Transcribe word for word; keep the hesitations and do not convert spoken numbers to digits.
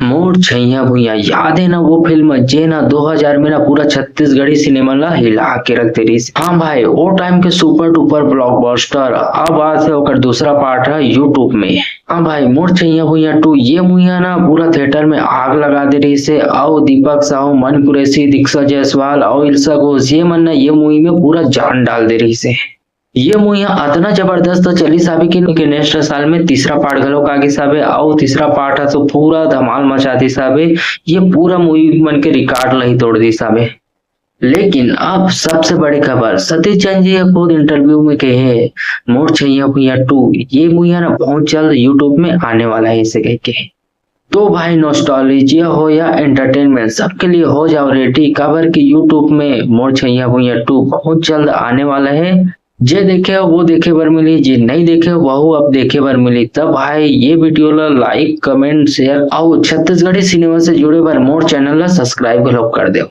मोर छैया भुइया, याद हे ना वो फिल्म, जे ना दो हज़ार में ना पूरा छत्तीसगढ़ी सिनेमा ला हिला के रख दे रहिस। हाँ भाई, वो टाइम के सुपर डुपर ब्लॉकबस्टर। अब आज से ओकर दूसरा पार्ट है यूट्यूब में। हाँ भाई, मोर छैया भुइया टू, ये मुइया ना पूरा थिएटर में आग लगा दे रहिस हे। अउ दीपक साहू, मन कुरैशी, दीक्षा जायसवाल अउ इल्सा घोष, ये मन ना ये मूवी में पूरा जान डाल दे रहिस हे। ये मूवी ह अतना जबरदस्त चलिस हाबे कि, कि नेक्स्ट साल में तीसरा पार्ट घलोक आ गिस हाबे, अउ तीसरा पार्ट ह तो पूरा धमाल मचा दिस हाबे। ये पूरा मूवी मन के रिकॉर्ड ला ही तोड़ दिस हाबे। लेकिन अब सबसे बड़ी खबर, सतीश जैन जी ह खुद इंटरव्यू में कहे, मोर छैया भुइया टू, ये मूवी ह ना बहुत जल्द यूट्यूब में आने वाला है, ऐसे कह के। तो भाई, नॉस्टैल्जिया हो या एंटरटेनमेंट, सबके लिए हो जाओ रेडी, काबर कि यूट्यूब में मोर छैया भुइया टू बहुत जल्द आने वाला है। जे देखे हो वो देखे बर मिली, जे नहीं देखे हो वहू अब देखे बर मिली। तब भाई, ये वीडियो ला लाइक, कमेंट, शेयर अउ छत्तीसगढ़ी सिनेमा से जुड़े बर मोर चैनल ला सब्सक्राइब घलोक कर देव।